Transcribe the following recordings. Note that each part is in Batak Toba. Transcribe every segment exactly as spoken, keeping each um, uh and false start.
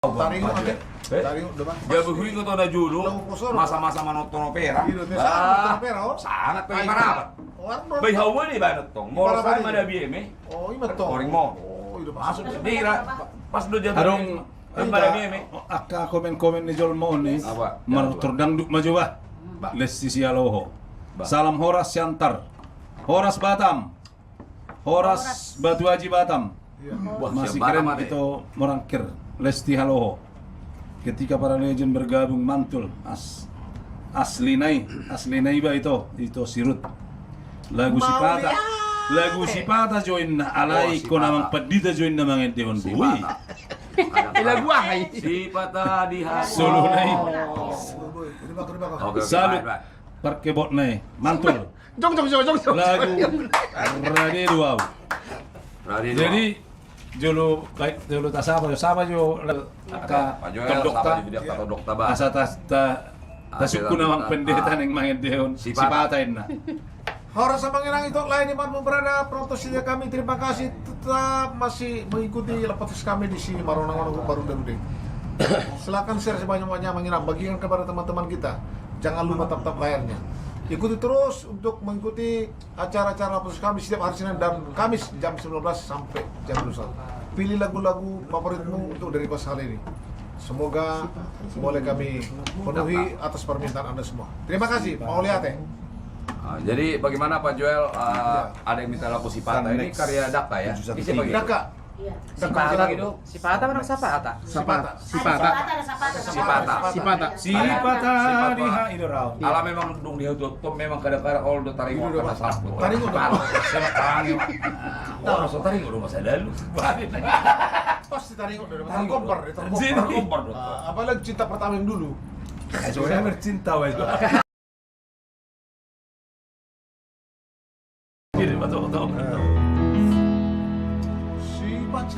Taringot ate. Taringot do, Bang. Gabe huingot au na jolo masa-masa manonton opera. Sangat pe parapat. Bai hau ma di baen tong. Molo sai ma da bieme. Oh, ima tong. Koring mo. Pas do jabu. Adong angka komen-komen ni jolma on i. Martor dangdut ma jo ba. Lesti Sihaloho. Salam horas Siantar. Horas Batam. Horas Batu Aji Batam. Masih keren ito morangkir. Lesti Haloho. Ketika para legend bergabung mantul. As, asli nai, asli nai ba ito, ito sirut. Lagu Sipata. Lagu Sipata jo inna, alai ko na Amang Pandita jo inna mangendehon boi. Lagu aha i? Sipata di hati. Solo nai. Salut. Parkebot nai. Mantul. Jong, jong, jong, jong, jong. Lagu rade do au. Jadi jolo, baik, jolo tasapa jo, sapa jo angka tondok ta. Asa ta, ta, tasungkun Amang Pandita naeng mangendehon Sipata inna. Horas Amang Inang, ito lae di mana pun berada, penonton setia kami, terima kasih tetap masih mengikuti podcast kami di sini, Maronang-onang Baru Darude. Silakan share sebanyak-banyaknya Amang Inang, bagikan kepada teman-teman kita. Jangan lupa tap-tap layarnya. Ikuti terus untuk mengikuti acara-acara khusus kami setiap hari Senin dan Kamis jam sembilan belas sampai jam dua belas. Pilih lagu-lagu favoritmu untuk dari pas kali ini. Semoga boleh kami penuhi atas permintaan Anda semua. Terima kasih, mauliate. Ah, jadi bagaimana Pak Joel, ah, ada yang minta lagu Sipata, ini karya Daka ya? Ini siapa gitu? Daka. Sipata. Sipata mana Sapata? Sipata. Sipata. Sipata. Sipata. Sipata. Sipata. Ala memang dung di hau tu memang kadang-kadang kalau udah taringot kata salah. Taringot. Taringot. Taringot. Pasti taringot. Tergompar, tergompar. Apalagi cinta pertama yang dulu. Saya bercinta, wes.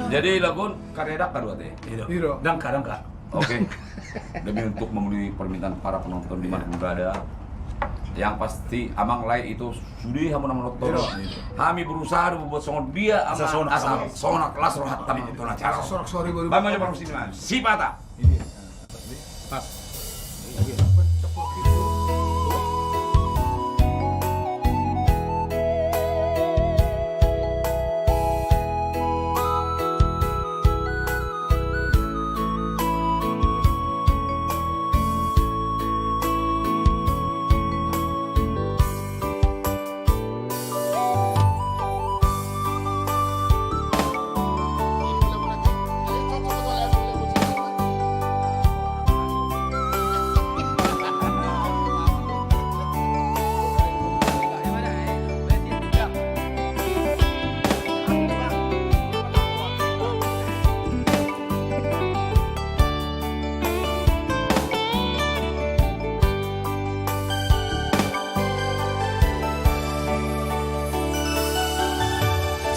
Jadi lagu on karya Daka do ate? Dangka, Dangka. Oke. Demi untuk memenuhi permintaan para penonton di mana pun berada. Yang pasti Amang lae ito sude hamu na manonton. Hami berusaha do buat songon dia Amang, asa songon las rohanta manonton acara. Bang, maju, Bang, sini, Bang. Sipata. Pas.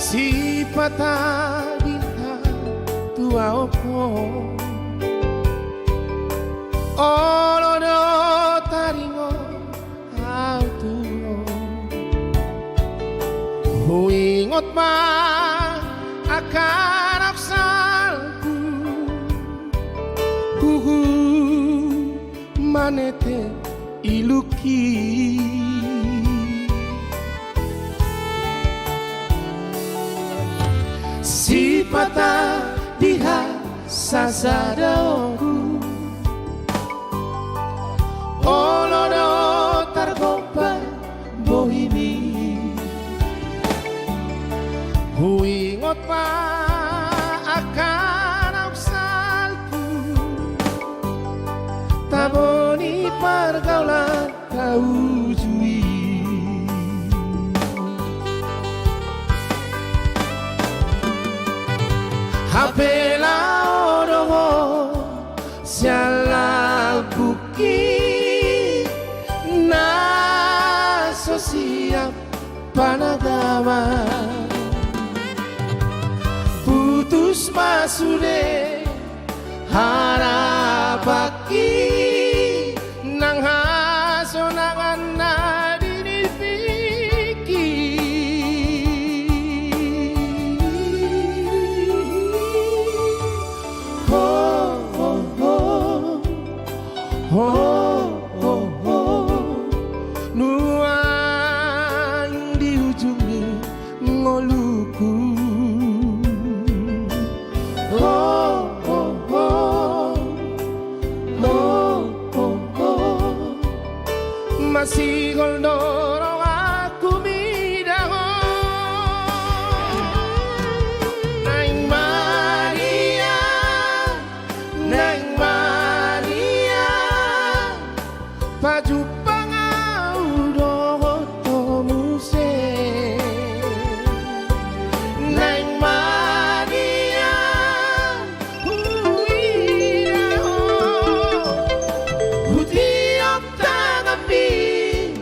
Sipata di hatuaonku, olo do taringot au tu ho. Huingot ma angka na salpu, huhut manete ilungki. Sipata di hasadaonku, olo do targompar bohimi. Huingot ma angka na salpu, tabo ni pargaulan na uju i. Hape laho do ho sian lambungki na so siap panagaman. Putus ma sude harapanki nang hasonangan na di nipingki. Ho, ho, Ho, ho, ho. Ho, ho, ho. Masigol do rohangku mida ho. Naeng ma dia, naeng ma dia. Pajumpang ahu dohot ho muse. Naeng ma dia huida ho, hutiop tanganmi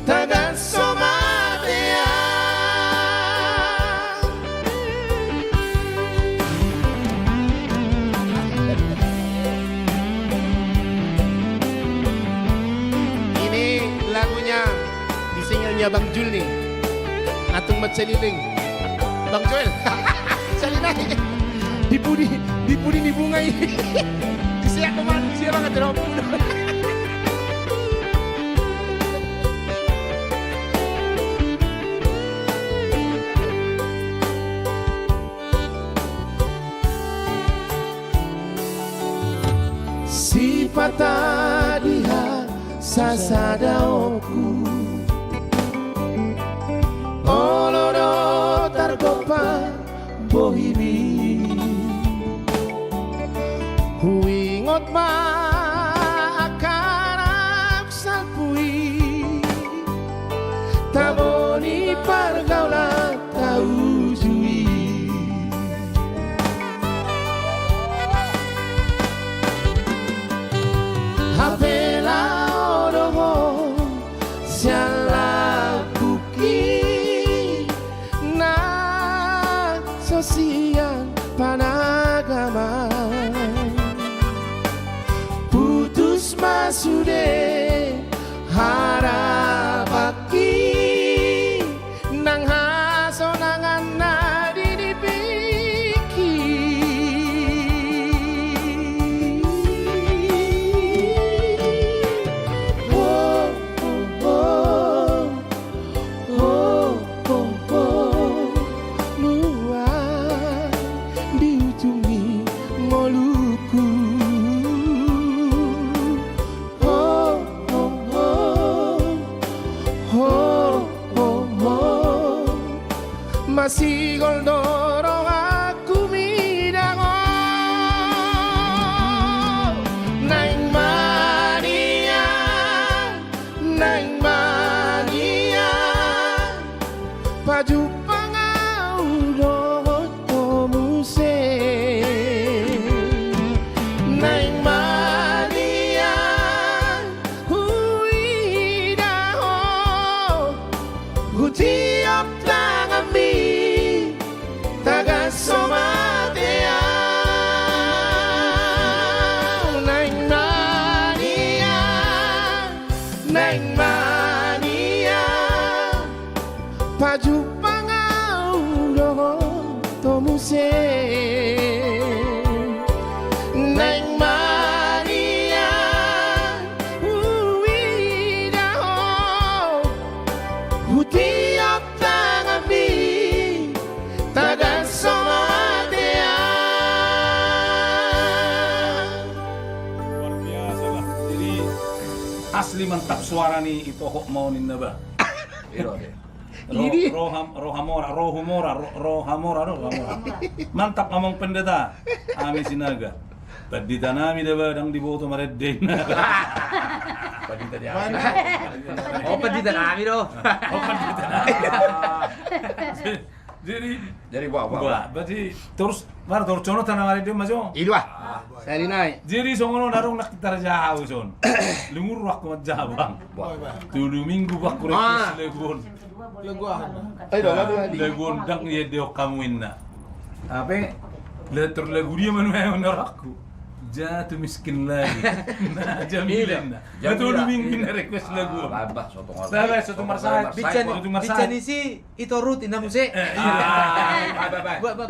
tagan so mate ahu. Ini lagunya di singlenya Bang Jul nih. Atung Mat Seliling. Bang Joel. Sali nai. Di pudi, di pudi ni bunga ini. Di sehat pemalu, di sehat banget, ya. Sipata di hasasadaonku, olo do targompa bohimi. Huingot ma angka anak salpu i, tabo ni pargaulan taujui. Hape laho do ho sian lambungki, na so sian panagaman. Putus ma sude harapanki nang hasonangan na di nipingki. Oh, oh, oh. Oh, oh, oh. Nuaeng di ujung ni ngolungku. Oh, oh, oh. Oh, oh, oh. Masigol do rohangku mida ho. Naeng ma dia, naeng ma dia. Pajumpang ahu dohot ho muse. Naeng ma dia huida ho, hutiop tanganmi tagan so mate ahu. Naeng ma dia, naeng ma dia. Pajumpang ahu dohot ho muse. Naeng ma dia huida ho, hutiop tanganmi tagan so mate ahu. Luar biasa, Bah. Jadi, asli mantap suara ni Itohok mau ninna, Bah. Iro, iro. Ro-, ini. Roham-, Rohamora, Rohumora, Ro-, Rohamora, Ro-, Rohamora. Mantap, Amang Pendeta. Ami Sinaga. Pandita nami da ba, ndang diboto marende. Pandita di ami. Oh, pandita nami do. Oh, pandita nami. Jadi, jadi, buah, buah, buah. Berarti terus, mar, terus sono tanah marende ma jo. Ido ah. Sari nai. Jadi songon on adong na tarjaha au son. Limur waktu manjaha bang. Buah. Tolu minggu bang kurang lagu on. Lagu aha? Lagu on ndang diendehon hamu inna. Hape letor lagu dia manu ayo narakku. Jatuh miskin lagi. Na Jamila inna. Na tolu minggu na request lagu on. Bah, bah, sotung marsahat. Sotung marsahat. Bican ni si Ito Ruti na muse.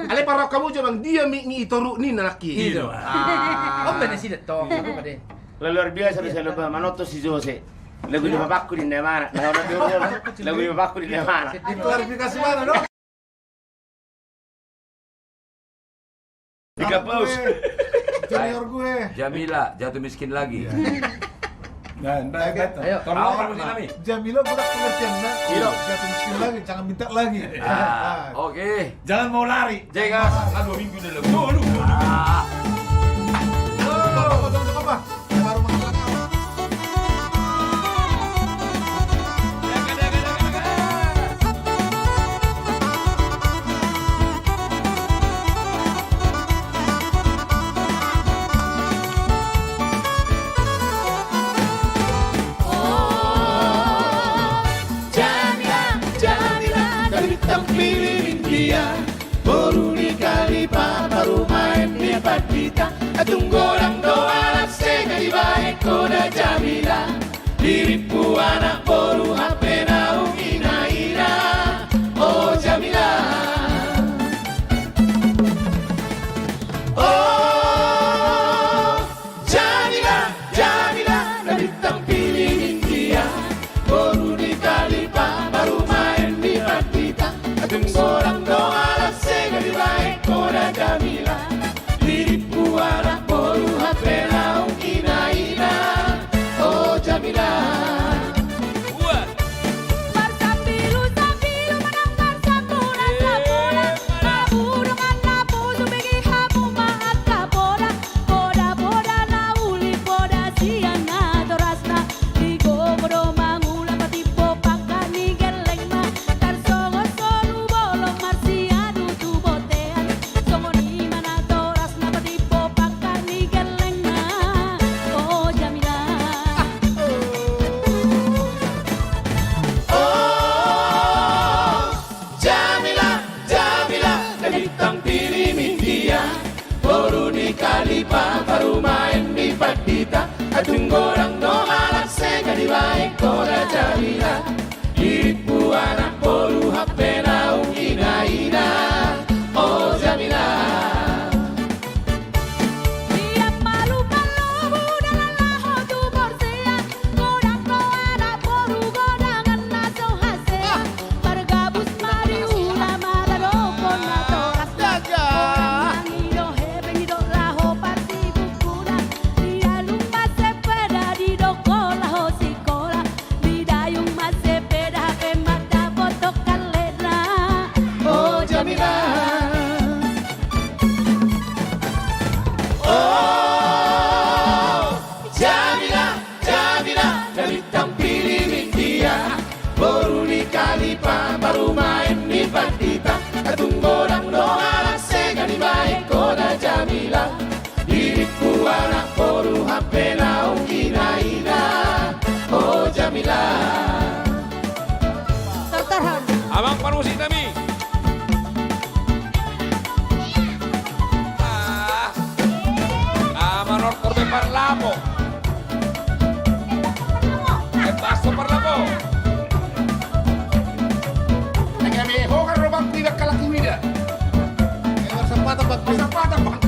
Alai parrok hamu jo bang dia mi ni Ito Ruti ni na naki. Ido. Om bene si detong. Luar biasa di sana bah, manonton si Jose. Lagu ni bapakku di mana? Lagu ni bapakku di mana? Klarifikasi mana do? Gak paus. Junior gue. Jamila, jatuh miskin lagi. Nah, baik, baik. Ayo. Tolong, apa Pak, sih, Pak? Jamila budak pengertian, nah. Iya. Jatuh miskin lagi, jangan minta lagi. Ah, oke. Jangan mau lari. Jegas. Ah, dua minggu udah lewat. Dulu. Ah. Apa, apa, apa, apa? Baru makan. Oh, Jamila, Jamila, dari tampil di India. Boru ni Kalipa, parumaen ni pandita. Tung godang do halak sega dibaen ho da Jamila. Dirimpu anak boru hape naung ina-ina. Oh Jamila. Oh Jamila, Jamila, na bintang pilih India. Boru ni Kalipa, parumaen ni pandita. Tung godang do halak sega dibaen ho da Jamila. Dirimpu anak boru hape naung ina-ina. Oh Jamila. Marsambilu-sambilu manang marsambola-sambola. Hamu dongan na poso bege hamu ma angka poda. Poda-poda na uli poda sian natorasna. Digogo do mangula patimbo pangkat ni gellengna. Tarsongon solu bolon marsiadu tu bontean. Songon i ma natorasna patimbo pangkat ni gellengna. Oh Jamila. Oh Jamila, Jamila, na bintang pilih India. Boru ni Kalipa, parumaen ni pandita. Tung godang do halak sega dibaen ho da Jamila. Dirimpu anak boru hape naung ina-ina. Oh Jamila. Ia malu-malu dalan laho tu Porsea. Godang do anak boru godangan na so hasea. Margabus ma di ula maradophon natorasna. Daga. Mangi do hepeng didok laho parsibukuna. Dialung ma sepeda didok ho laho sikola. Didayung ma sepeda hape mandapot tokalena. Oh Jamila. Oh Jamila, Jamila, na bintang pilih India. Boru ni Kalipa, parumaen ni pandita. Tung godang do halak sega dibaen ho da Jamila. Dirimpu anak boru hape naung ina-ina. Oh Jamila. Tertahan. Amang panusi nami. Ah. Ah, manortor be parlapo. Eh, paso parlapo. Lagi ame ho kan robang kuwi bakal laki wida. Eh, bersempatan bang. Bersempatan bang.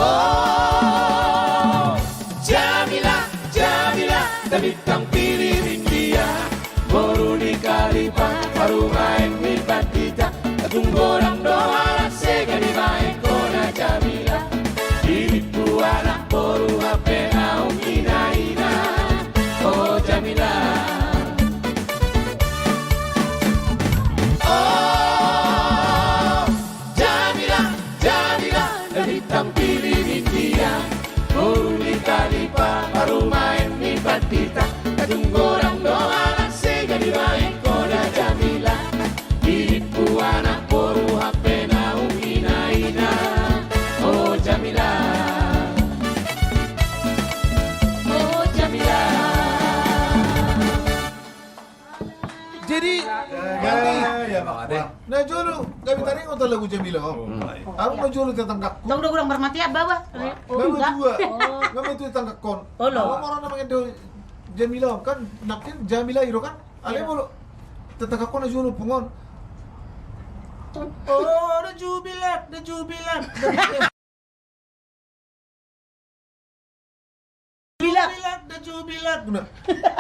Oh, Jamila, Jamila, na bintang pilih India. Boru ni Kalipa, parumaen ni pandita. Tung godang do halak sega dibaen ho da Jamila. Dirimpu anak boru hape naung ina-ina. Oh Jamila. Oh Jamila, Jamila, na bintang pilih India. Boru ni Kalipa, parumaen ni pandita. Tung godang do halak sega dibaen ho da Jamila. Dirimpu anak boru hape naung ina-ina. Oh Jamila. Oh Jamila. Jadi, ya, ya, ya, Bang. Na jolo, gabe taringot lagu Jamila on. Hmm. Ahu na jolo tetanggangku. Tong do godang marmati abba ba. Gabe dua. Gabe tu tetanggangkon. Olo. Ahu orang na mangendehon Jamila on kan, nangkin Jamila i do kan. Ale molo tetanggangkon na jolo pungon. Oh, da jubilat, da jubilat. Jubilat. Jubilat, da jubilat. Guna.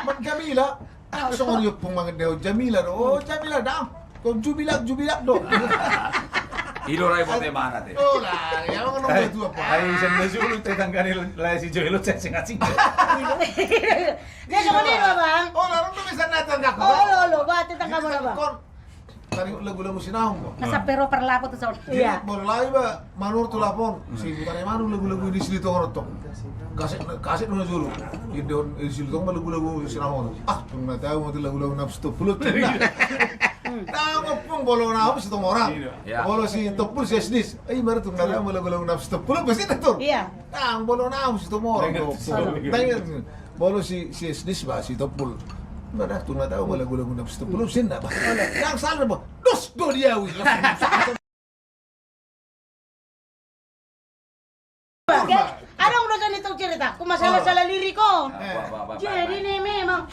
Mat Jamila. Ah, songon i ompung mangendehon Jamila do. Oh, Jamila da. Kau jubilat, jubilat do. I do ra i bote mana te. Oh, lah, ya, emang nong dua apa? Ai, sian na jolo tetangga ni lae si Joel, cacing-cacing. Dia songon i do, Bang. Oh, lah, nong bisa na tetangga ko. Oh, lo, lo, ba, tetangga mu, Bang. Tari lagu-lagu sinamot, Bang. Masa pero parlapo tu son. Jadi, iya, bola lai, Bang, manur tu lapon. Si Butare Manu lagu-lagu di Silitonga tong. Kaset, kaset na jolo. Di Silitonga lagu-lagu sinamot. Ah, tung na tau ma tu lagu-lagu na sitopul. Tau ma pung bolo na Sitomoran. Iya. Bolo Sitompul, si Esdis. Eh, ibarat tung na tau ma lagu-lagu na sitopul, pasti na tur. Iya. Tang bolo na Sitomoran. Bolo si, si Esdis ba Sitompul. Ibarat tung na tau ma lagu-lagu na sitopul, sinna ba. Yang salah ba. Dos do dia. Adong do jani tu cerita, ku masalah salah lirik on. Jadi ni memang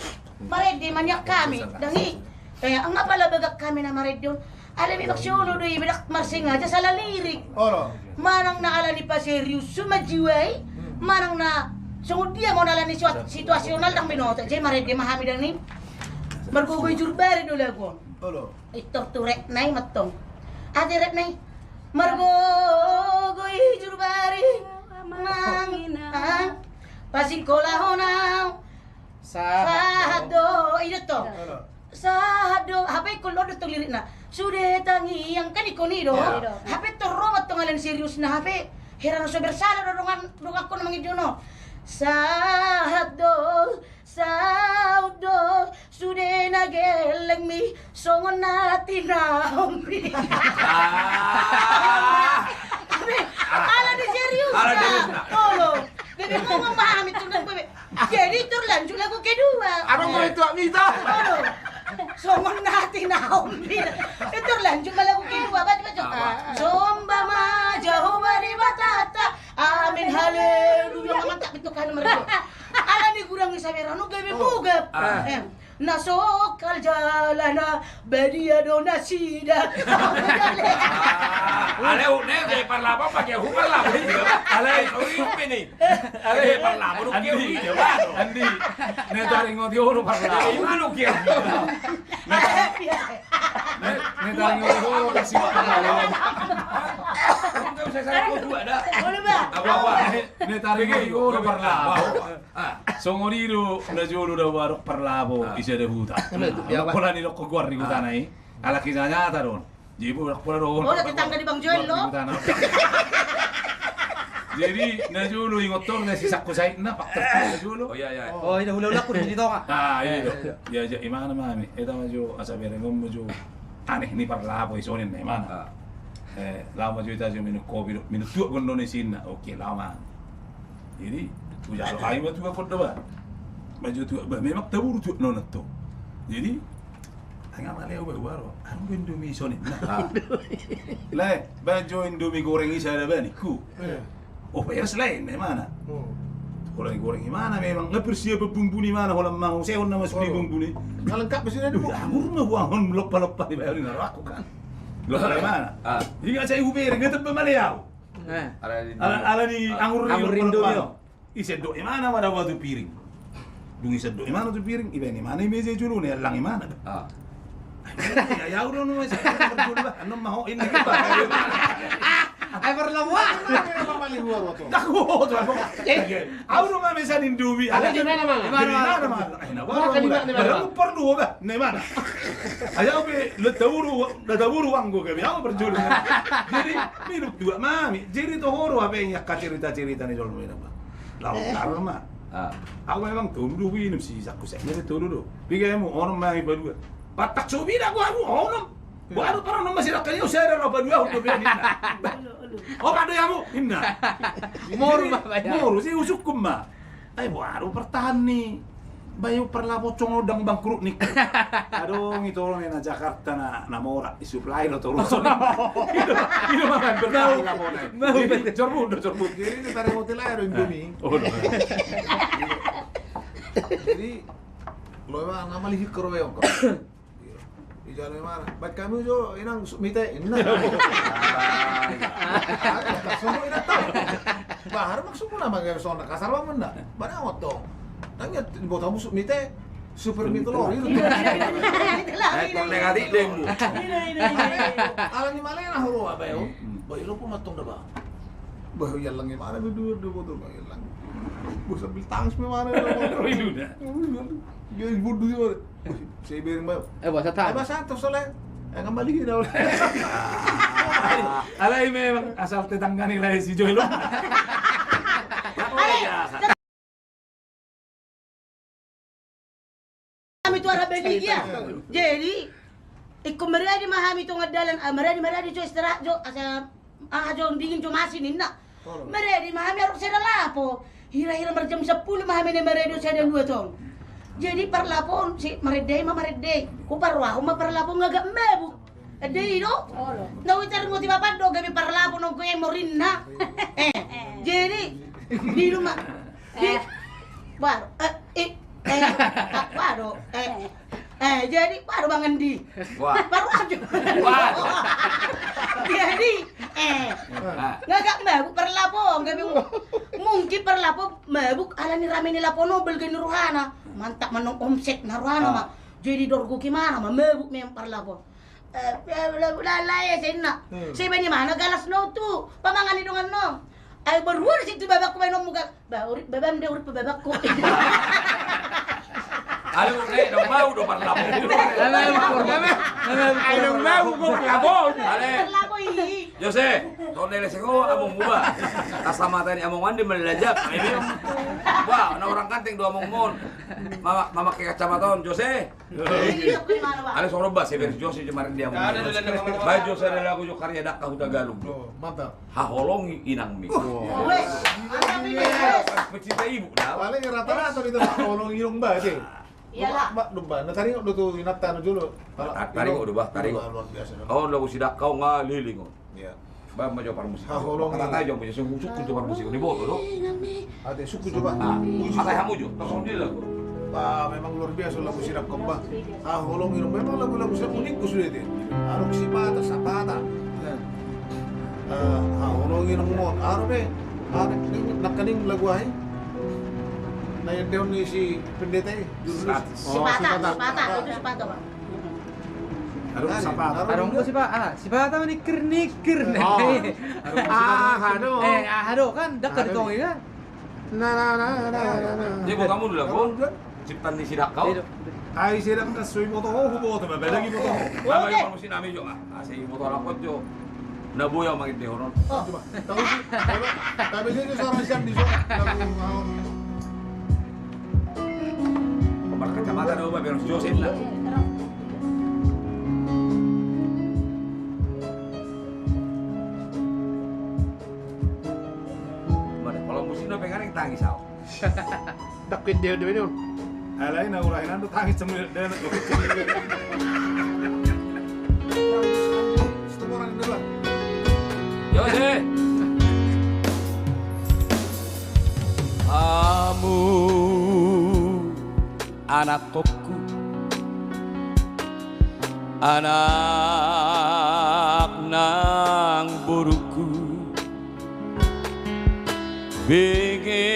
marende ma nian hami, dang i. Eh, nga pala bagak hami na marende on. Alai memang si olo do i, bedak marsengaja salah lirik. Manang na alani paserius ma jiwa i, manang na songon dia ma on alani situasional, dang binoto. Jadi marende ma hami, dang i. Margogo i jurbari do lagu on. Olo. Itor tu rap na i mantong. Ate rap na i. Margogo i jurbari. Mang, ah. Pasingkola hona. Sahat do. I do tong. Olo. Sahat do. Hape ingkon lo do tong lirikna. Sude tangiang, kan ingkon i do. Hape tong ro mantong alani seriusna, hape heran so bersala do dongan, dongankon mangido on. Sahat do. Saut do, sude na gellengmi, songon na tinaommi. Ah. Alani serius. Alani serius. Olo. Bebe ngomong ma hami tu na bebe. Jadi terlanjur lagu kedua. Adong do itu, Mita. Olo. Songon na tinaommi. Terlanjur ma lagu kedua, baca, baca. Somba ma Jahowa Debatanta. Amin, haleluya. Mantap itu kan mereka. Alani gurang i saberano gabe bogap. Na sokal jalana badia do nasida. Ale, ne, ne parlapo, pakai hu parlapo. Ale, hu ini. Ale, parlapo do kiu. Andi. Ne taringot i olo parlapo. Ima do kiu. Ne taringot i olo parlapo. Apa-apa. Ne taringot i olo parlapo. Songon i do na jolo da uadong parlapo i sada huta. Pola ni dok goar ni hutana i. Alak i sanyata do on. Jadi pola do on. Tetangga ni Bang Joel lo. Jadi na jolo ingot on na si Sangku Saitna, faktor na jolo. Oh, iya, iya. Oh, ina hula-hula ku di Silitonga. Ah, iya do. Diajak imana ma hami. Eta ma jo asa bereng on ma jo. Aneh ni parlapo i songon i na imana. Eh, laho ma jo ita jo minum kopi do, minum tuak gondona isinna. Oke, laho ma. Jadi hujalo hami ma tuak on da ba. Ma jo tuak ba, memang taburu tuak nona tong. Jadi nga male au ba, uaro. Anu ba Indomie songon i na. Lae, ba jo Indomie goreng i sada ba ningku. Oh, peres lae, na imana. Goreng-goreng imana memang, nga persiapan bumbu ni imana, holan mangan sehon nama sude bumbu ni. Nga lengkap ma sude. Anggur ma huanghon lompa-lompa dibahen ni na rohangku kan. Lompa imana. Jadi nga sai hubereng, nga tamba male au. Alani anggur ni lompa-lompa. Ise dok imana ma da uatu piring. Dung ise dok imana tu piring, ibaen imana i meja i jolo, na iallang imana. Ai au do na masa jolo ba, annon ma ho ini ba. Ai parlomua. Au do ma mesan Indomie. Alai di mana ma? Di mana ma? Ai na ba. Parlomua ba, na imana. Ai au be, na taburu, na taburu uangku gabe au parjolo. Jadi minum tuak ma hami. Jadi toho do hape i angka cerita-cerita ni jolma i na ba. Laho taro ma. Au memang tolu do huinum, si Sangku Saitna pe tolu do. Piga hamu? Onom ma hami padua. Pattak so bida hamu onom. Baru parang onom ma sidangka ni au sada ro paduahon do be ninna. Opat do hamu ninna. Moru ma. Moru si usungkun ma. Ai baru partahan ni. Bayu parlapo songon dang bangkrut ni. Adong i toro na Jakarta na, na mora, i supply do toro. Ino ma kan bertahan lapona. Jadi jorbut do, jorbut. Jadi ni tari hotel aja do Indomie. Jadi lo ba na malihi koro beong ko. Ijalo imana. Baik kami jo inang mite inna. Sungguh inang tahu. Bahar mak sungguh nama gaya sonda kasar bangun na. Bana oto. Nang ya botamu mite. Super Mitelor itu. Iya, iya, iya. Itulah, eh, iya, kok iya, negatif, iya. Deng. Iya, iya, iya. Alani malena horo apa ya? Hmm. Bah, ilo pun matong dah, Bang. Bah, iya lagi mana, dua, dua botol, bah, iya lagi. Bah, sambil tangis memang ada botol. Oh, iya, udah. Dia bodoh juga. Bah, saya biarin, Bang. Eh, bahasa tang. Eh, bahasa tang, soalnya. Eh, kembali kita. Alai memang asal tetangga ni lah si Jolo. Alai, hami tu arah Belgia. Jadi, ingkon maradi ma hami tu tengah dalan, ah, maradi, maradi jo istirahat jo, asa, ah, jo dingin jo masi ninna. Maradi ma hami aruk sada lapo. Hira-hira marjam sampulu ma hami na maradi sada dua tong. Jadi parlapon, si maradi ma maradi. Huparohahon ma parlapon nga agak mabuk. Ende i do. Na huingot i ma pandok gabe parlapon nongko i morinna. Eh, jadi, di rumah. Di, baru, eh, eh, eh, ah, baru, eh, eh, jadi, baru bangun di. Wah. Baru aja. Wah. Jadi, eh, ah, nga agak mabuk parlapon, gabe mu-, mungkin parlapon mabuk, alani rame ni lapon on, balga ni rohana. Mantap manang omset na rohana, ah, ma. Jadi dorgo ki mana, ma, mabuk memang parlapon. Eh, bla, bla, bla, bla, ya, senna. Hmm. Saya bani mana galas no tu, pamangan ni dongan no. Ayo, baru ada situ babakku main ommu gal-, ba, urip babam dia, urip babakku. Ayo, eh, dong mau, dong parlapon. Ayo, dong mau, dong parlapon. Ale. Parlapon i. Jose, tong lele sego, among mua. Kacamata ni among andi melejap. Wah, na orang kanting dua among mon. Mama, mama ke kacamata on, Jose. Iya, iya, iya, mana, Pak? Ale soro ba, seber Jose, cuma dia. Ada, ada, ada, ada. Baik, Jose, ada lagu jo karya Dakka Hutagalung. Oh, mantap. Haholongi inangmi. Oh, wes. Mantap ini, wes. Pecinta ibu, dah. Paling rata-rata itu haholongi inong ba, sih. Iyalah. Mak, domba. Nah, tadi udah tuh inatan dulu. Kalau tadi udah, tadi. Luar biasa, dong. Oh, lagu si Dakka, nggak liling, oh. Iya. Ba, ma jo parmusik. Haholongi. Kata jo, punya sungkun, sungkun jo parmusik. Ini boto do. Ate, sungkun jo, Pak. Ah, kata hamu jo, tersondil lagu. Ba, memang luar biasa lagu si Dakka, Pak. Haholongi, memang lagu-lagu si Dakka unik, Bos, dia, dia. Arung sipata, sapata. Nah. Eh, haholongi, nang mon. Arung, be. Arung, nangkaning lagu ai. Na, yang dia ni si pendeta i. Sipata, sipata, itu sipata, Pak. Arung sipata. Arung sipata, ah, sipata menikir-nikir. Oh. Aha do. Eh, aha do, kan, Dakka di tongi, kan? Nah, nah, nah, nah, nah, nah. Dia buat kamu dulu, Bang. Ciptaan di si Dakka. Ai, si Dakka, so iboto ho, huboto, ba, ba, lagi boto ho. Nama yang musik nami jo, ah. Ah, si iboto lapot jo. Na boya makin deh, horon. Oh, coba. Tahu sih, coba. Tapi dia tuh seorang siap di sana. Pemar kacamata do, ba, biar si Joseph lah. Mana, kalau musik no pengen tangis, au. Dakka dia, dia, dia. Alai na ulahinan tu tangis cemil, dia nak. Stop orang ini lah. Yo, deh. Hamu anakkonku, anak nang boruku, bege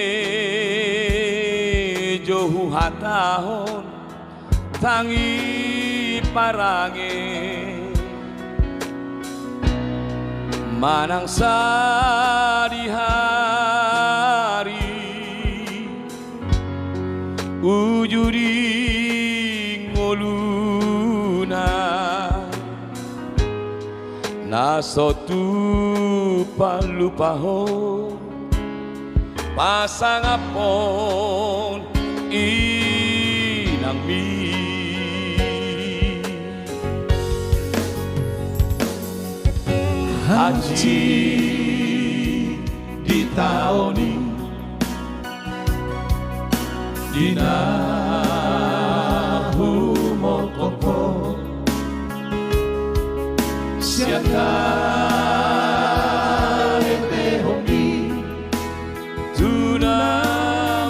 jo huhatahon tangi parange. Manang sadihari uju di ngoluna, na so tupa lupahon pasangaphon inangmi. Hansit di taon i, di na humongkop ho, sian haetehonmi tu na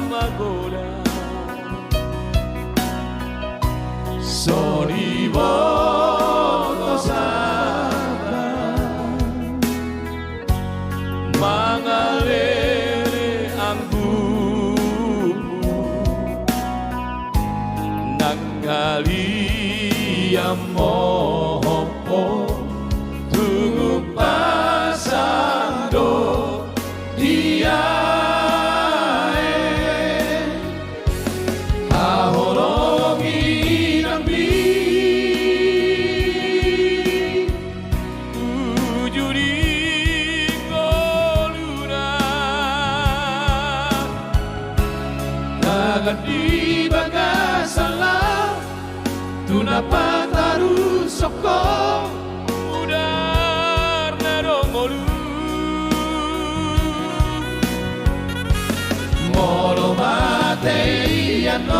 magodang. Songon i boto sangkap mangalele anggumu, na Liam mohop ho, tungguk pasang do di aek. Haholongi inangmi, uju di ngoluna, tagan di bagasan laut, tu na patarushon ho mudar na dong ngolu. Molo matei annon,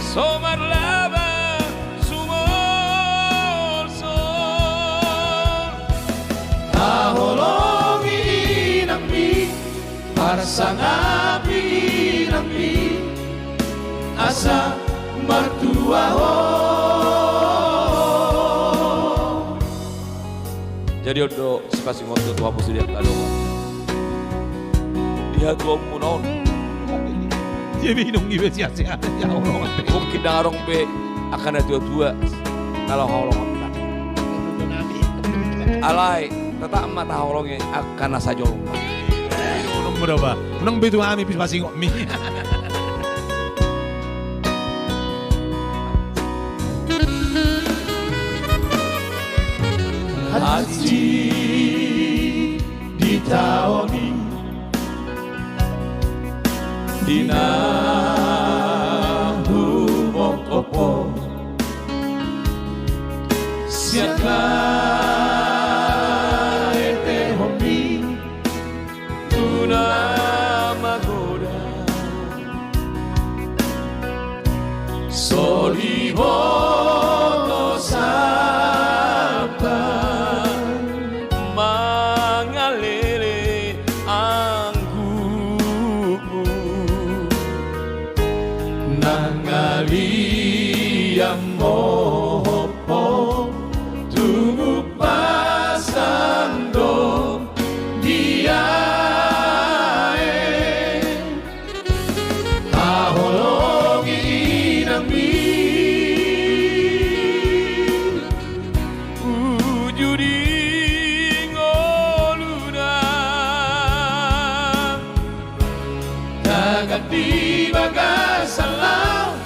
so marlaba sumolsol. Haholongi inangmi, parsangapi inangmi, asa martua ho. Jadi on do sipasingot tu hamu sude angka dongan di hatuaonmuna on. Dia bingung iba sia-sia. Ya Allah. Mungkin ndang adong be angka na tua-tua na laho haholongon. Alai tetap ma tahaholongi angka na sajolma. Unang be tu hami pis pasingot mi. Hansit di taon i, di na humophop ho sian haetehonmi, tu na magodang so diboto sampan mangalele anggukmu. Nangaliam mohop ho, tungguk pasang do di aek. Haholongi inangmi, uju di ngoluna, tagan di bagasan laut,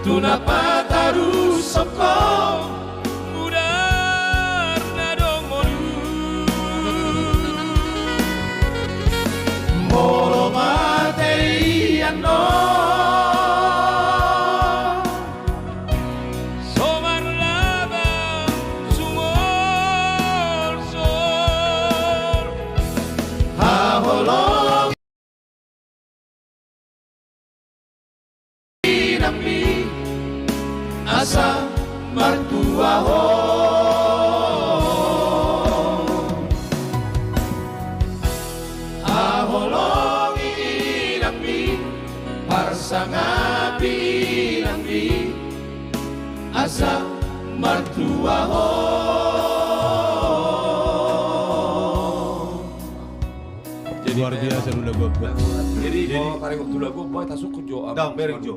tu na patarushon ho mudar na dong ngolu. Molo matei annon, so marlaba sumolsol. Haholongi inangmi, asa martua ho. Haholongi inangmi, parsangapi inangmi, asa martua ho. Jadi luar biasa do lagu on. Jadi, jadi molo taringot tu lagu on, boy, tasungkun jo. Ndang, bereng jo.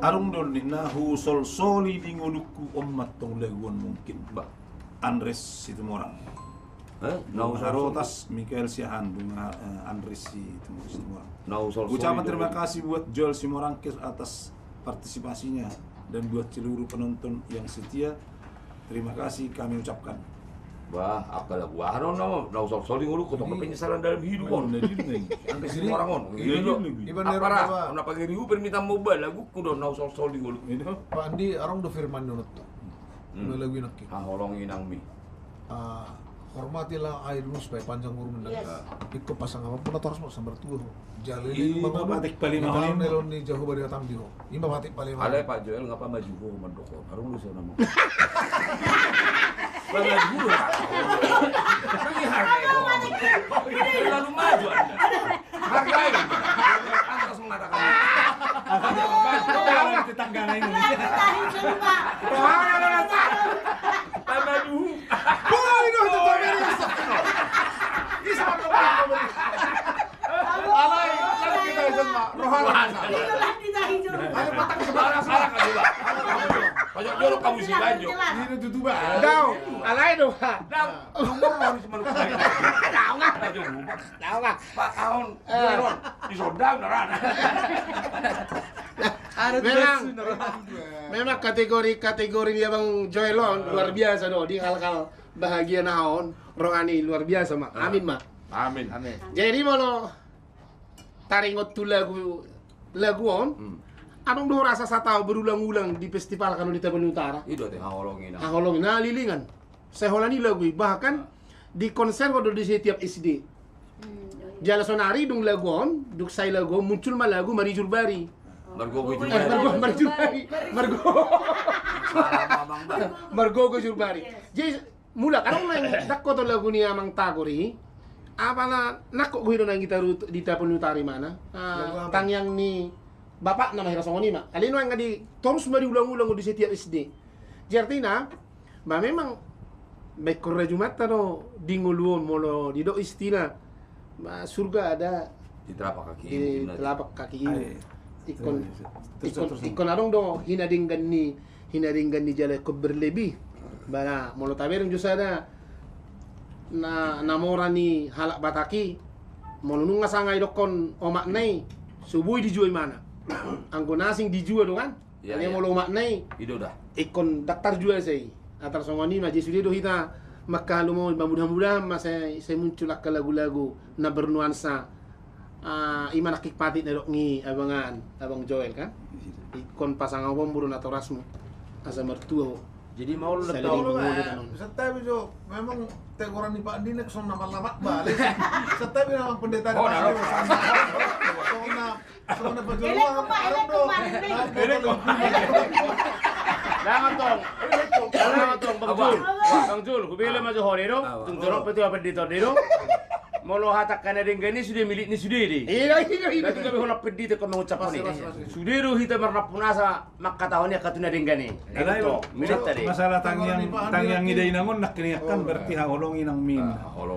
Adong do ninna, husolsoli di ngolungku, on ma tong lagu on mungkin. Bah. Andres Situmorang. Eh? Bunga Harotas, Mikael Siahaan, Bunga, eh, Andres Situmorang. Ucapan terima kasih buat Joel Simorangkir atas partisipasinya dan buat seluruh penonton yang setia. Terima kasih kami ucapkan. Bah, angka lagu aha do na, na husolsol di ngolungku, tong penyesalan dalam hidup on. Angka si orang on. Iba do. Apa ra, na pagari hu permintaan moba, laguku do na husolsol di ngolungku. Pak Andi, adong do firman on tu. Lagu i nangkin. Haholongi inangmi. Ah, hormatilah ayahmu supaya panjang umurmu. Ingkon pasangaponmu na torus ma asa martua ho. Jala leleng ma ho. Ima patik palima ho. Nilon ni Jahowa di atambi ho. Ima patik palima ho. Alai Pak Joel, ngapa maju ho mandok ho? Harum lu sana mau. Maju ho. Ini harga ho. Terlalu maju Anda. Hargai. Anda harus mengatakan. Tetangga lain. Rohana na nasa. Boy, no, itu Amerika. Alai, lalu kita itu, Pak. Rohana nasa. Ibajo. Ini tutu ba. Dau, alai do ba. Dau, nomor lo di Simanuk. Dau nga. Dau nga. Pak Ahon, Jeron, di Sodang, Naran. Memang, memang kategori, kategori ni Abang Joel on luar biasa do, di hal-hal bahagia na on, rohani luar biasa ma. Amin ma. Amin. Amin. Jadi molo taringot tu lagu, lagu on, adong do rasa sataon berulang-ulang di festival kan di Tapanuli Utara. Ido te haholongi na. Haholongi na lilingan. Sai holan i lagu i, bahkan di konser do di setiap S D. Jala sonari dung lagu on, dung sai lagu on, muncul ma lagu Marijur Bari. Margogo Jur Bari. Margogo Jur Bari. Margogo Jur Bari. Jadi mulak, adong naeng dangko do lagu ni Amang Tagor i. Apala nangkok do hita naeng di Tapanuli Utara i mana? Tangiang ni bapakna ma hira songon i ma. Alai nuaeng di torus ma diulang-ulang di setiap S D. Jadi artina, ba memang baen rajumanta do di ngolu on molo didok istilah, ba surga ada di telapak kaki, di telapak kaki. Ingkon, ingkon adong do hinadenggan ni, hinadenggan ni jala ingkon berlebih. Ba na molo tabereng jo sada na, na mora ni halak Batak i, molo nunga sanga idokkon omakna i, so boi dijua imana. Anggo na asing dijua do kan? Alai molo omakna i, ido da. Ingkon dang tarjua sai. Atar songon i ma, jadi sude do hita mangkalumohon, ba mudah-mudahan ma sai, sai muncul angka lagu-lagu na bernuansa. Ima nangkin patik na didok ni abangan, Abang Joel kan. Ingkon pasangaponmu do natorasmu asa martua ho. Jadi maol. Santabi jo, memang tegoran ni Pak Dinek songon na mallabak bale. Santabi memang pendeta. Songon na Elek, Pak, elek kemarin nih. Elek, Pak. Dang antong. Dang antong, Bang Jul. Bang Jul, hubege ma jo ho do. Tung jorok pe tu apa di todi do. Molo hata angka na denggan i sude milik ni sude do. Iya, iya, iya. Berarti gabe holan pendeta ingkon mangucap on i. Sude do hita marnampunasa mangkatahon i angka tu na denggan i. Masalah tangiang, tangiang ni dainang on nangkin i kan berarti haholongi nang min.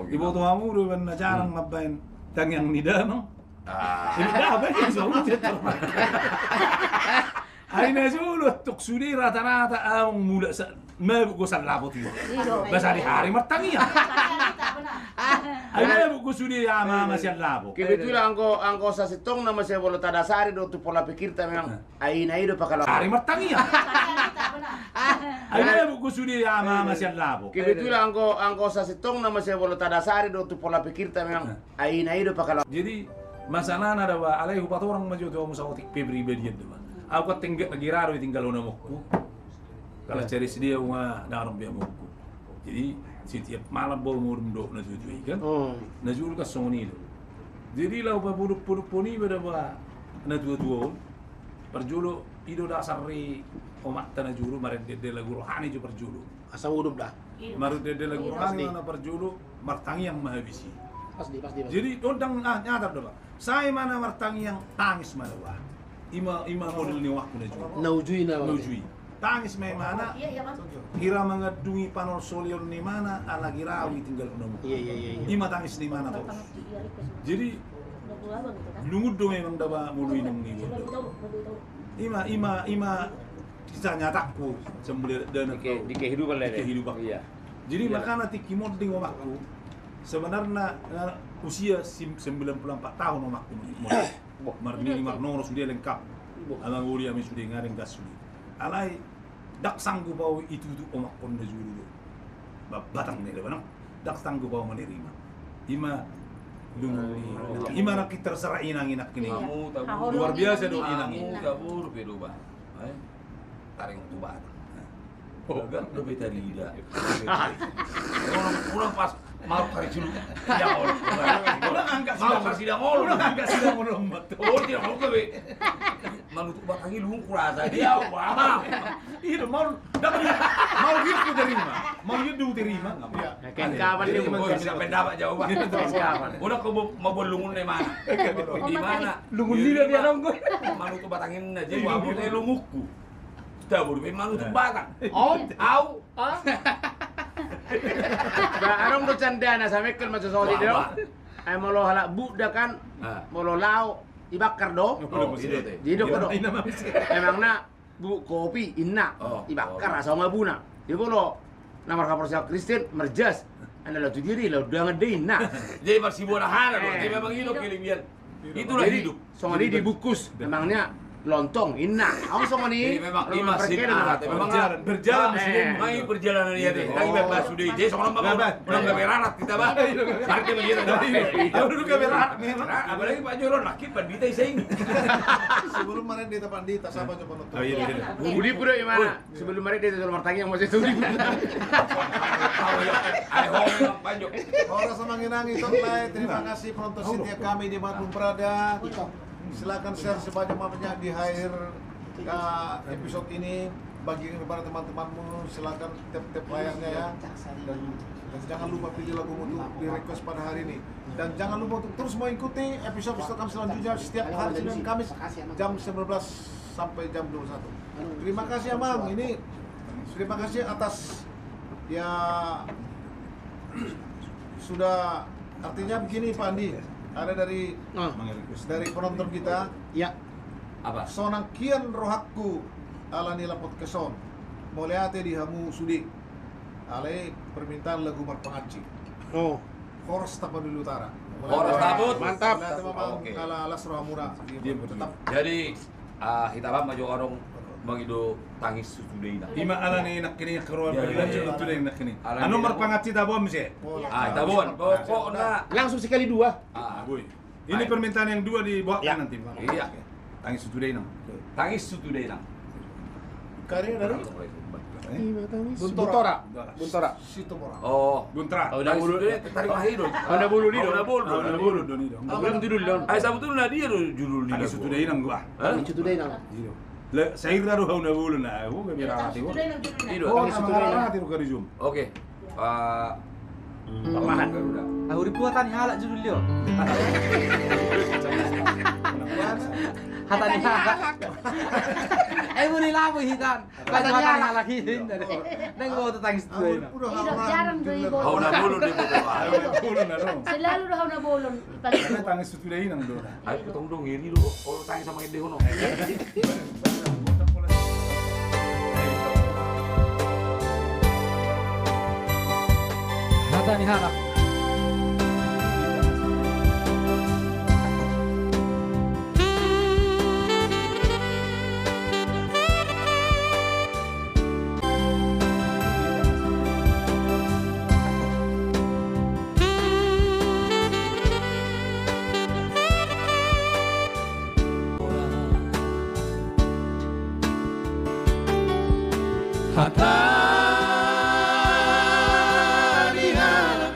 Iboto hamu do iban na jarang mambaen tangiang ni damang. Ai na jolo tok sude rata-rata amang mulak sa mabuk do sian lapo tu. Ba sadihari martangiang. Ai mabuk do sude ama-ama sian lapo. Kebetulan anggo, anggo sasintongna ma sian bolonta dasari do tu pola pikirta memang. Ai na i do pakalo. Ari martangiang. Ai mabuk do sude ama-ama sian lapo. Kebetulan anggo, anggo sasintongna ma sian bolonta dasari do tu pola pikirta memang. Ai na i do pakalo. Jadi masalahna da ba, alai hupatorang ma jo tu hamu saotik pe pribadian da ba. Au kan tengge lagi ra do ditinggalhon amongku. Kalas cari sedia uma na adong be amongku. Jadi setiap malam bau modom do na tuatua i kan. Na jolo kan songon i do. Jadi laho papodophon-podophon iba da ba na tuatua on. Parjolo i do dasar ni omakta na jolo marende-ende lagu rohani jo parjolo. Asa modom da. Marende-ende lagu rohani ma na parjolo, martangiang ma habis i. Jadi on dang, ah, nyata do ba. Sai ma na martangiang, tangis ma na ba. Ima, ima model ni omakku na jolo. Na ujui na. Na ujui. Tangis ma imana. Hira mangandungi panolsolion ni imana ala gira au ditinggalhon amongku. Ima tangis ni imana torus. Jadi lungun do memang da ba molo inong ni. Ima, ima, ima kisah nyataku sembelih dan di kehidupan. Jadi makana tingki monding omakku sebenarna usia sembilan puluh empat tahun omakku monding. Marnini marnono sude lengkap. Amang uli ami sude ngadeng gas sude. Alai dang sanggup au itutu omakkon na jolo do. Batang ni da ba nang dang sanggup au menerima. Ima lungun ni, ima nangkin terserah inang-inang ni. Luar biasa do inang i. Taringot tu Batak. Gabe tarida. Unang pas mau kari sulu. Unang angkat sidang olo. Unang angkat sidang olo. Oh tidak mau gabe. Manutup batang i lungun kurasa dia. Iya do mau. Mau dia ku terima. Mau dia ku terima. Kapan dia mau bisa pendapat jauh. Kapan? Unang kau mau lungun ni imana. Di mana? Lungun dia dia nonggo. Manutup batang i na jadi lungunku. Tabu do pe manutup batang. Au. Ba adong do candana samekkel ma jo soti do. Ai molo halak Buddha kan molo lao dibakar do. Didok do. Emang na Bu, kopi, inna. Oh, ibakar, oh. Asa mabuna. Dia bolo. Na marhaporseaon Kristen, merjas. Ana laho tu dia, laho undangan do, inna. Jadi marsibola hana do. Eh. Jadi memang i do kelebihan. Itulah hidup. Jadi, songon i dibungkus. Memangnya lontong, inna. Au songon i. Jadi memang i masih, ah, memang berjalan, berjalan, eh, masih dia. Memang i perjalanan dia deh. Lagi bebas sudah. Jadi songon i, Bang. Udah gabe rarat kita, Bang. Iya, iya. Mari kita begitu, Bang. Iya, iya. Udah gabe rarat memang. Nah, apalagi Pak Joron, laki pandita iseng. Sebelum mari kita pandita, siapa coba nonton? Oh, iya, iya. Budi Pura di mana? Sebelum mari dia sudah martangiang, masih sudah. Horas ma mangiringi, tong lae. Terima kasih penonton setia kami di mana pun berada. Silakan share sebanyak-banyaknya di akhir, eh, episode ini. Bagikan kepada teman-temanmu, silakan tap-tap layarnya ya. Dan, dan jangan lupa pilih lagumu untuk di request pada hari ini. Dan jangan lupa untuk terus mengikuti episode-episode kami selanjutnya setiap hari Senin dan Kamis jam sembilan belas sampai jam dua puluh satu. Terima kasih, Amang. Ini terima kasih atas, ya, sudah, artinya begini, Pak Andi. Ada dari, ah, dari penonton kita. Ya. Apa? Sonang hian rohangku ala ni lapotkon on. Mauliate di hamu sude. Alai permintaan lagu marpanganci. Oh. Horas Tapanuli Utara. Horas Tapanuli. Mantap. Mauliate ma, Amang. Oke. Ala las rohamuna. Dia tetap. Jadi, ah, hita ma jo adong mangido Tangis tu Tude Inang. Ima ala ni nangkining keruan. Iya, iya, iya. Tude Inang nangkining. Anu marpanganci taboan muse. Ah, taboan. Pokokna. Langsung sekali dua. Ah. Boi. Ini permintaan yang dua dibawakan nanti, Bang. Iya. Tangis tu Tude Inang. Tangis tu Tude Inang. Karya dari? Eh? Buntora. Buntora. Situmorang. Oh. Buntora. Tangis tu Tude Inang, tarik lahir dong. Hauna Bolon i do. Hauna Bolon. Hauna Bolon do i do. Belum judul do. Ai, sabotulna dia do judul ni. Tangis tu Tude Inang gua. Hah? Tangis tu Tude Inang. Iya. Le, sairna do Hauna Bolon, nah, oh, gabe rarat i. Tangis tu Tude Inang judulna. Iya. Oh, tangis tu Tude Inang. Nama rarat i do kari jum. Oke. Ah, perlahan. Ahu ripu hata ni halak judul dia. Hata ni halak. Eh, boleh lah, boy, hitam. Hata ni halak. Hata ni halak, hitam. Nang mau tetangis tu. Ahu ripu do halak. Jarang do i, boy. Hauna Bolon do i, boy. Hauna Bolon, nah, no. Selalu do Hauna Bolon. Tangis tu Tude Inang do. Ayo, ketong dong, iri do. Oh, tangis sama ende kono. Hata ni halak. Hata ni halak.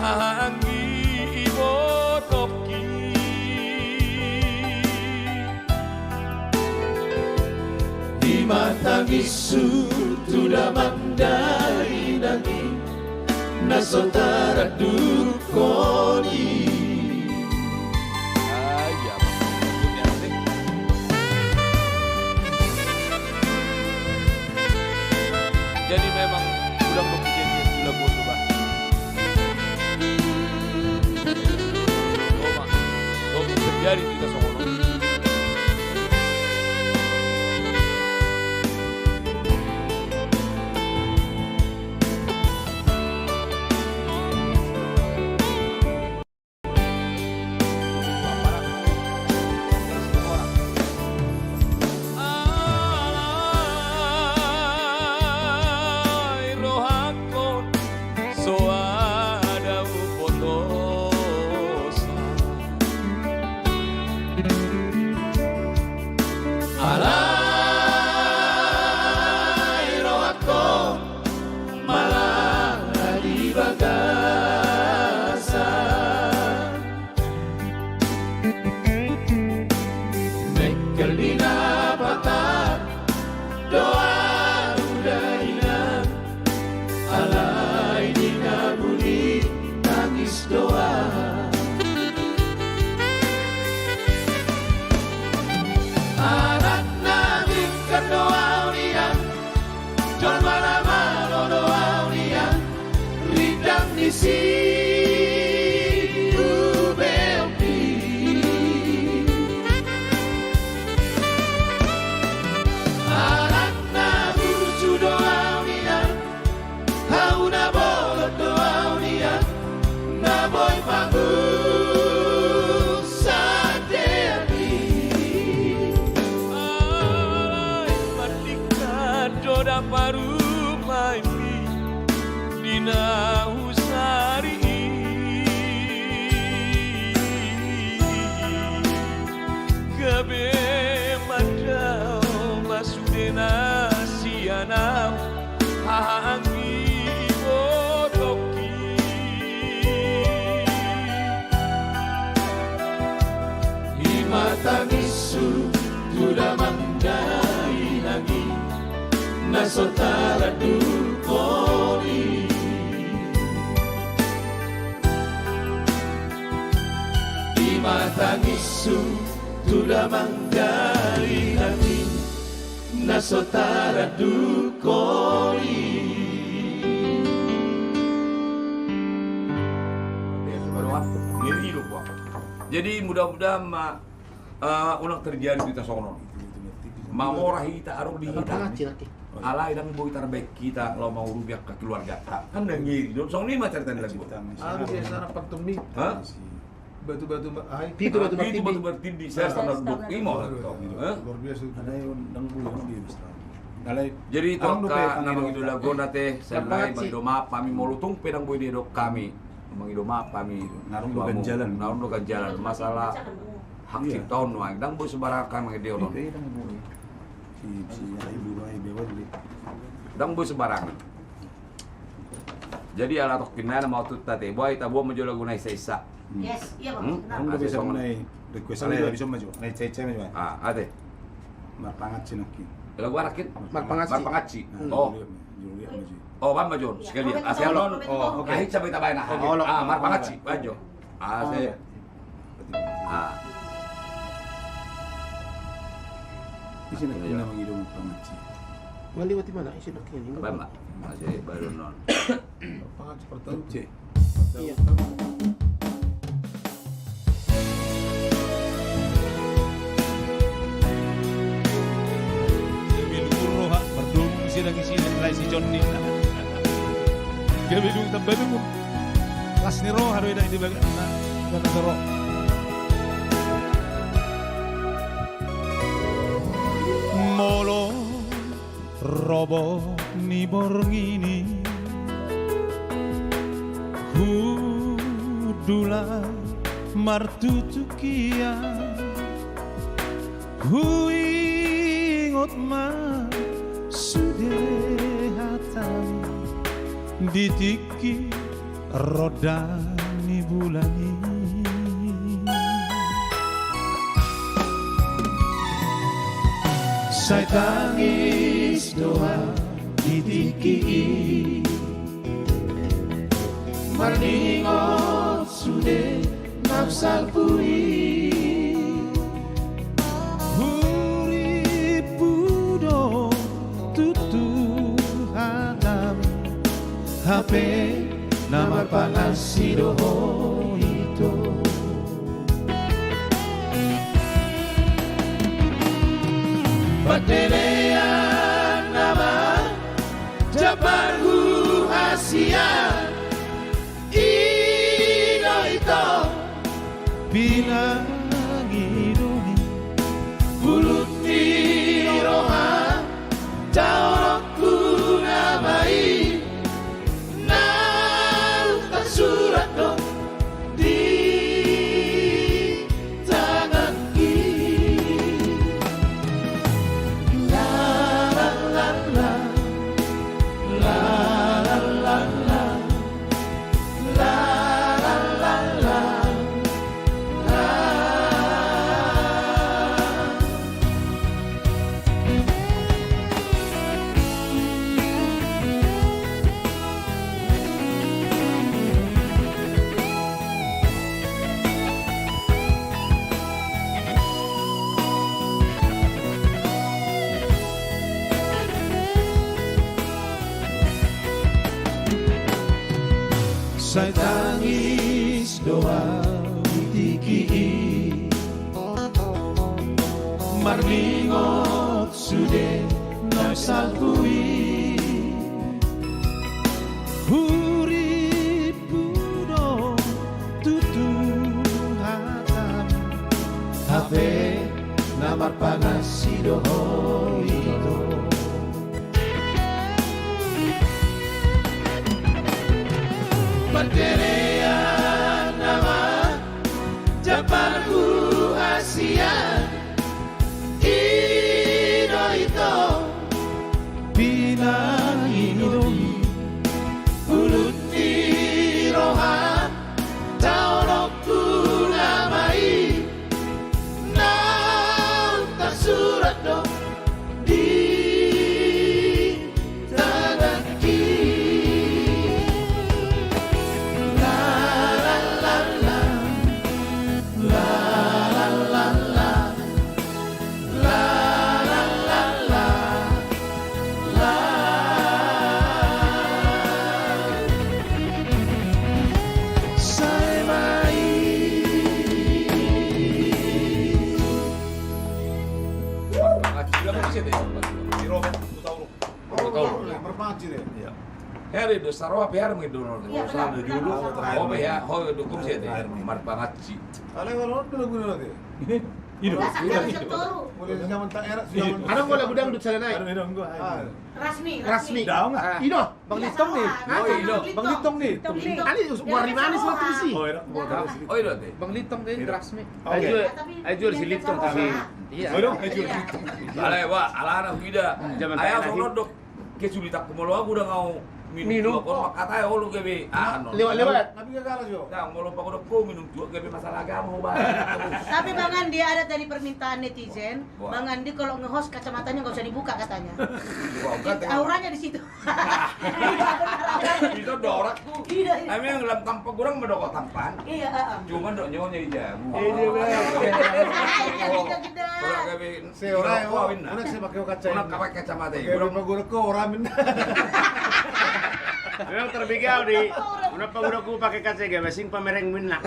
Anggi ibotongki. I ma tangishu tu damang dainang i, na so taranduk hon i. Jadi memang ulang waktu jadi, ulang waktu, Bah. Jadi kita songon on. Alai rohangkon so adong potosan. Alai rohangkon mala di bagasan. Mengkel di na patang do ahu dainang, alai di na buni tangis do ahu. Anak na bingkar do ahu nian, jolma na malo do ahu nian, rindang ni siubeonpi. Anak na burju do ahu nian, ahu na bolon do ahu nian, na boi mangusadeanki. Alai mandingkan do da parumaenmi di na husari i. Gabe mandao ma sude na sian ahu, haha anggi ibotongki. I ma tangishu tu damang dainang i, na so taranduk hon i. I ma tangishu tu damang dainang i, na so taranduk hon i. Jadi mudah-mudahan ma, eh, unang terjadi di hita songon on. Mamora hita, adong di hita. Alai ndang boi tarbaen hita laho mangurupi angka keluargata. Kan ndang ngeri do. Songon i ma carita ni lagu. Anu, biasa na pantun ni. Hah? Batu-batu ma-, ai. Pitu batu martindi. Pitu batu martindi, saya standar dok imo. Luar biasa. Ada yang ndang boi, ndang boi. Jadi tu angka na mangido lagu on ate, selain mangido maaf hami molo tung pe ndang boi didok hami. Mangido maaf hami. Naung do ganjalan. Naung do ganjalan. Masalah hak cipta on nuaeng. Ndang boi sembarangan hami mangido on. Ndang boi sembarangan. Jadi ala tokkinnai na ma otot ate, boi taboan ma jo lagu na isa-isa. Yes, iya, Bang. Benar. Request alai bisa ma jo. Na isa-isa ma jo. Ah, ate. Marpangatsi nangkin. Lagu aha nangkin? Marpangatsi. Marpangatsi. Oh. Oh, baen ma jo. Sekalian. Asa on. Oh, oke. Ahi sabai tabaen aha. Ah, marpangatsi. Baen jo. Asa. Ah. Ise nangkin na mangido marpangatsi? Maliwati mana? Ise nangkin? Baen ma. Asa baru non. Marpangatsi pertama. Iya. Gabe dung roha mardomu ise nangkin ise nangkin si Jonni. Gabe dung tamba dung. Las ni roha do idak di bagak na, na toro. Molo robo ni borngin i, hundul au martutukian. Huingot ma sude hatamu di tingki Ronda ni bulan i. Sai tangis do au di tingki i. Marningot sude naung salpu i. Hurippu do tutu hatam, hape na marpangansi do ho ito. Pardelean nama jambarhu hasian. I do ito pinangidomi, bulut ni roha taoronku nama i, naung tarsurat do di tanganki. La la la la. La la la la. La la la la. Sai tangis do au di tingki i. Marningot sude naung salpu i. Hurippu do tutu hatam, hape na marpangansi do ho ito. Pardelean nama jambarhu hasian. I do ito pinangidomi, bulut ni roha taoronku nama i, naung tarsurat do di tanganki. La la la la. La la la la. La la la la. La. Sai ma i. Di Robert, Tauruk. Tauruk. Marpangansi de. Iya. Hea do, saro ape hea do, mungkin do, iya, urusan benar. Julu. Oh, iya, ho do, kum sih de. Marpangansi. Ale, kalau do lagu nanti. Ini. Ini. Boleh zaman tak era, zaman. Ada gua lagu dangdut sana naik. Ada dong gua. Ah. Rasmi, Rasmi. Rasmi. Daong ah. Ino, Bang Litong nih. Iya, sama. Oh, Ino. Bang Litong nih. Litong nih. Ali, iya, warna manis waktu sih. Oh, iya. Oh, iya, deh. Bang Litong deh, Rasmi. Oke. Ayo, ayo, si Litong tadi. Iya. Ayo, ayo. Iya. Ale, wah, alana huida. Zaman ayah terakhir. Sono dok. Kesulitan ku molo aku udah ngau minum. Minum. Kau makatai olo gabe. Ah, no. Lewat, lewat. Tapi gak kalah, Jo. Nah, molo pakodok kau minum juga gabe masalah agama, ho, Bang. Tapi Bang Andi, ada tadi permintaan netizen. Wah. Bang Andi kalau nge-host kacamatanya nggak usah dibuka katanya. Wah, enggak, auranya di situ. Itu dorak. Iya, iya. Emang lam tampak kurang medok tampan. Iya, heeh. Cuman dok nyonya i jago. Iya, iya, iya. Iya, iya, iya. Kalau gabe seorang, oh, udah saya pakai kaca. Udah pakai kacamata. Pakai orang paguruku, orang minna. Memang terbigau di. Udah paguruku pakai kaca, gabe sing pamereng minna.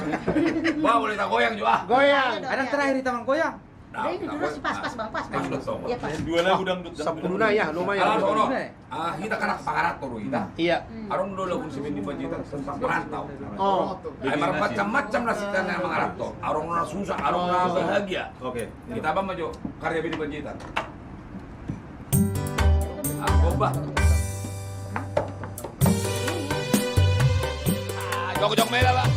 Wah, boleh tak goyang juga? Goyang. Ada terakhir di taman goyang. Nah, ini dulu sih pas, pas, Bang, pas, pas. Pas, pas. Iya, pas. Dua lagu dangdut, dangdut. Sampuluna ya, lumayan. Alah, sono. Ah, hita kan anak pangaranto do hita. Iya. Adong do lagu sian di Panjaitan tentang perantau. Oh. Ai marmacam-macam nasib na mangaranto. Adong na susah, adong na bahagia. Oke. Hita baen ma jo karya Benny Panjaitan. Ah, bomba. Ah, jok, jok, mela, Pak.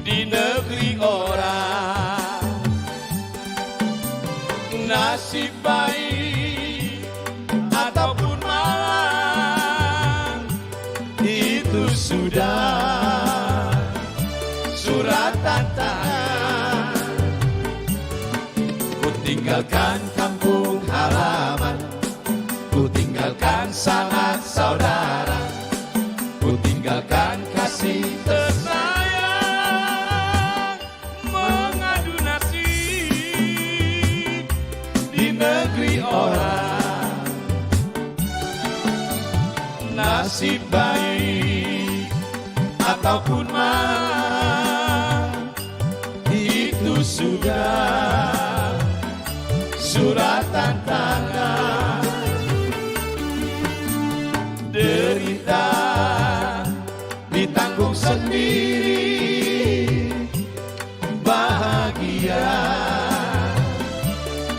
di negeri orang. Nasib baik ataupun malang, itu sudah surat tantangan. Ku tinggalkan kampung halaman, ku tinggalkan sanak saudara, ku tinggalkan kasih tersayang, mengadu nasib di negeri orang. Nasib baik ataupun malang, itu sudah surat tantangan. Derita ditanggung sendiri, bahagia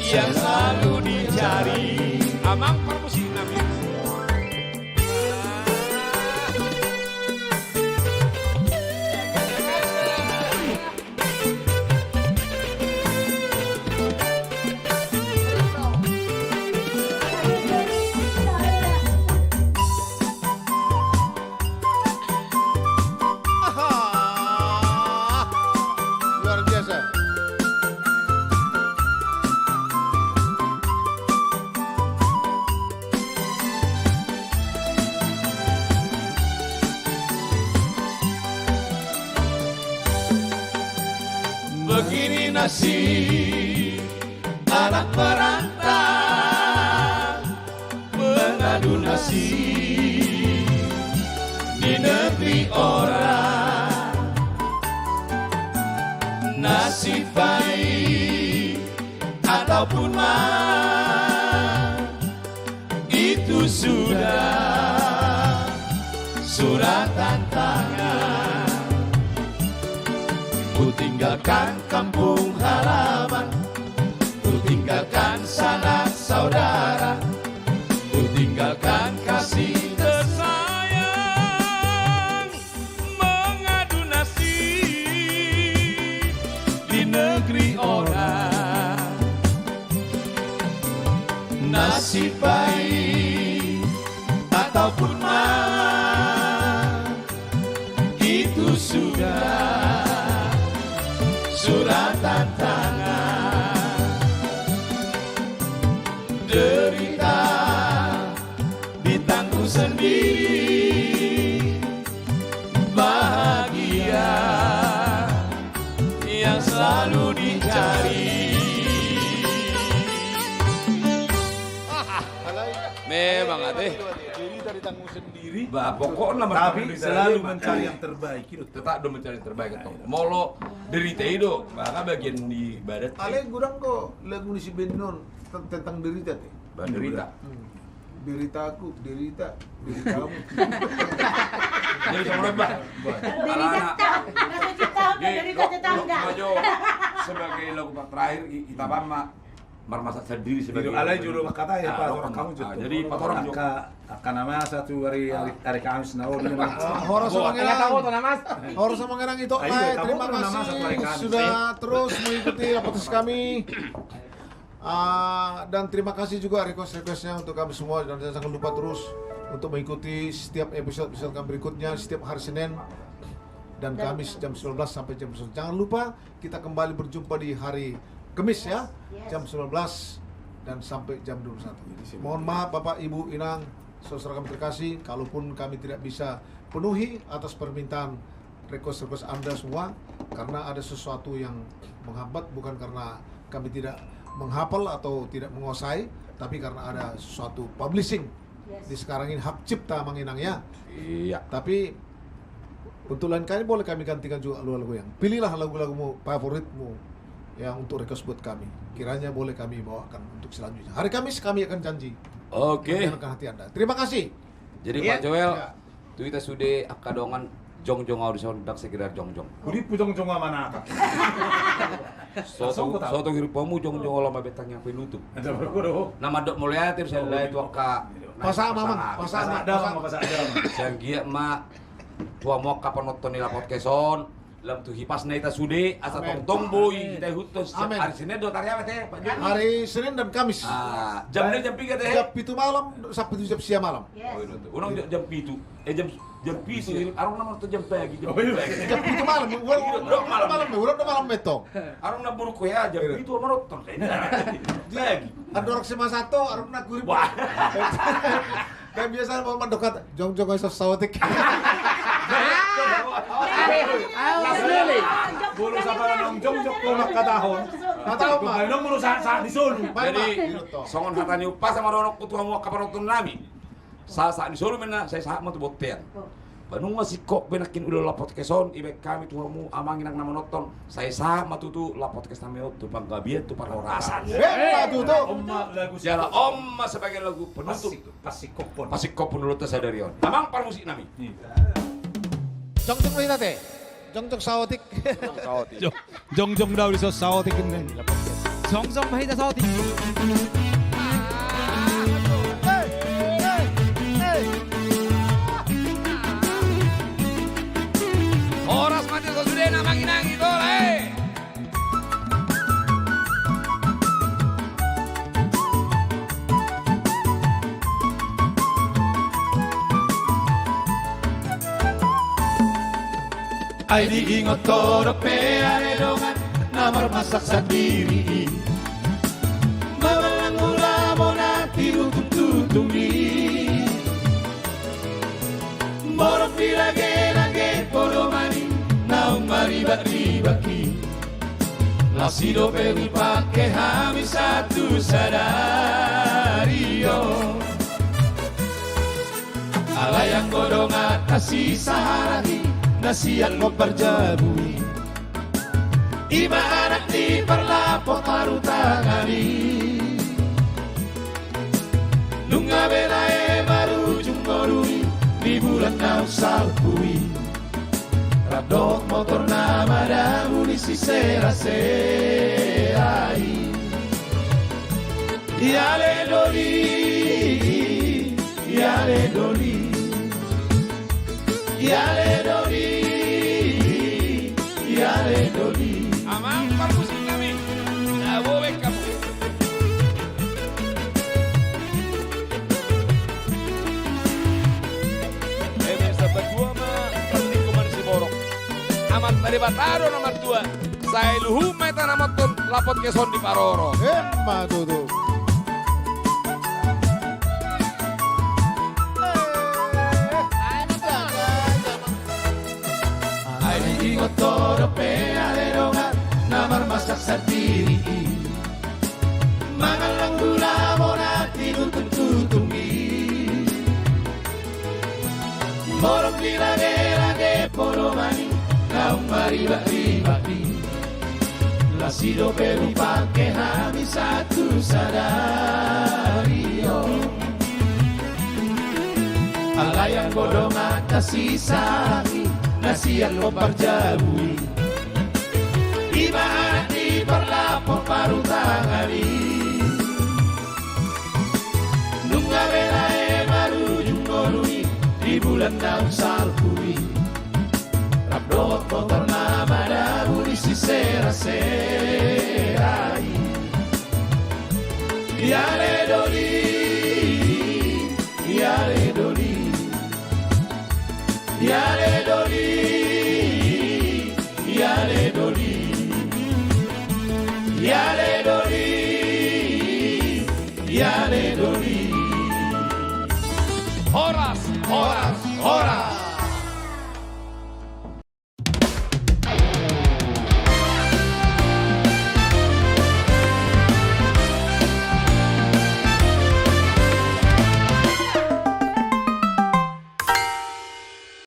yang selalu dicari. Amang permusik nami. Aha! Luar biasa. Begini nasib anak merantau, mengadu nasib di negeri orang. Nasib baik ataupun malang, itu sudah surat tantangan. Ku tinggalkan kampung halaman, ku tinggalkan sanak saudara, ku tinggalkan kasih tersayang, mengadu nasib di negeri orang. Nasib baik ataupun malang, itu sudah surat tantangan. Derita ditanggung sendiri, bahagia yang selalu dicari. Memang ate. Derita ditanggung sendiri. Bah, pokokna mas tapi selalu mencari yang terbaik gitu. Tetap do mencari yang terbaik atau molo derita i do, maka bagian di badan. Ale godang do lagu ni si Benon tentang derita te. Bah, derita. Hmm. Deritaku, derita, deritamu. Jadi sama lomba. Derita tak, rasa cinta, derita tetangga. Sebagai lagu terakhir, i-, ita pama marmasa sendiri sebagai alai jolo kata ya, Pak, orang kamu jolo. Jadi Pak, orang angka, angka na masa tu hari, hari, hari Kamis na, oh, dia na. Horas Mangerang. Horas Mangerang, Ito. Terima kasih sudah terus mengikuti podcast kami. Ah, dan terima kasih juga request-requestnya untuk kami semua, dan jangan lupa terus untuk mengikuti setiap episode-episode kami berikutnya setiap hari Senin dan Kamis jam sembilan belas sampai jam sebelas. Jangan lupa kita kembali berjumpa di hari Kamis ya, jam sembilan belas dan sampai jam dua puluh satu. Mohon maaf Bapak, Ibu, Inang, saudara kami terkasih, kalaupun kami tidak bisa penuhi atas permintaan request-request Anda semua, karena ada sesuatu yang menghambat, bukan karena kami tidak menghafal atau tidak menguasai, tapi karena ada sesuatu publishing. Yes. Di sekarang ini hak cipta, Amang Inang, ya. Iya. Tapi untuk lain kali boleh kami gantikan juga lagu-lagu yang, pilihlah lagu-lagumu favoritmu yang untuk request buat kami. Kiranya boleh kami bawakan untuk selanjutnya. Hari Kamis kami akan janji. Oke. Kami akan hati Anda. Terima kasih. Jadi, iya, Pak Joel, iya. Tu hita sude angka dongan jongjong au di son, ndang sekedar jongjong. Uli pu jongjong au manaka. Sotung, sotung hirupamu jongjong au, olo ma bentang yang penutup. Ada berapa do? Na mandok mauliate sian lae tu angka. Pasahat ma, Amang, pasahat ma, pasahat ma. Sian gia ma tu hamu angka panonton ni Lapodcast on, lam tu hipasna hita sude, asa tongtong boi hita ihuthon. Amin. Ari Senin do, ari aha, Pak Joni? Hari Senin dan Kamis. Ah, jam na jam piga te? Jam pitu malam sampe tu jam sia malam. Yes. Oh, iya, tuh. Unang jam, jam pitu. Eh, jam, jam pitu. Iya. Adong na manonton jam pagi, jam pagi. Jam pitu malam, ulang do malam, ulang do malam metong. Adong na buruk ya, jam pitu manonton. Pagi. Andorang si Mas Anto, adong na gurip. Wah. Kan biasa mandok hata, jongjong ai so saotik. Molo sahala jongjong, jongjong, molo sahat di solu. Jadi, songon hata ni umpasa ma dohononku tu hamu angka panonton nami. Sahat-sahat ni solu ma inna, sai sahat ma tu bontean. Ba nunga singkop be nangkin ulaon Lapodcast on, dibaen hami tu hamu amang inang na manonton, sai sahat ma tutu Lapodcast nami on tu panggabean, tu parhorasan. Emma tutu. Jala on ma sebagai lagu penutup. Pasingkophon. Pasingkophon ulaonta sadari on. Amang parmusik nami. Iya. Jongjong ma hita te. Jongjong saotik. Jongjong saotik. Jong-, jongjong do au dison saotik inna. Jongjong ma hita saotik. Horas ma di ho sude na manginangi, tole. Ai diingot ho dope ale dongan na marmasak sandiri i, mangallang ulaon na tinutung-tutung i. Borok ni lage-lage podoman i naung maribak-ribak i, las i dope dipangke hami sahat tu sadari on. Alai anggo dongan na sisaharan i, na sian hombar jabu i, i ma anak ni parlapok parutangan i. Nunga be lae marujung ngolu i di bulan naung salpu i, rap dohot motor na madabu di sisera-sera i. Iale doli, iale doli. Iale doli, iale doli. Amang parmusik nami. Abo be kamu. Eh, biasa berdua ma, pasti kuman si borok. Amanta Debata do na martua. Sai luhut ma hita na manonton Lapodcast on diparorot. Emma tutu. Ai diingot ho dope ale dongan na marmasak sandiri i, mangallang ulaon na tinutung-tutung i. Borok ni lage-lage podoman i naung maribak-ribak i, las i dope dipangke hami sahat tu sadari on. Alai anggo dongan na sisaharan i, na sian hombar jabu i, i ma anak ni parlapok parutangan i. Nunga be lae marujung ngolu i di bulan naung salpu i, rap dohot motor na madabu di sisera-sera i. Iale doli, iale doli. Iale doli, iale doli. Iale doli, iale doli. Horas, horas, horas.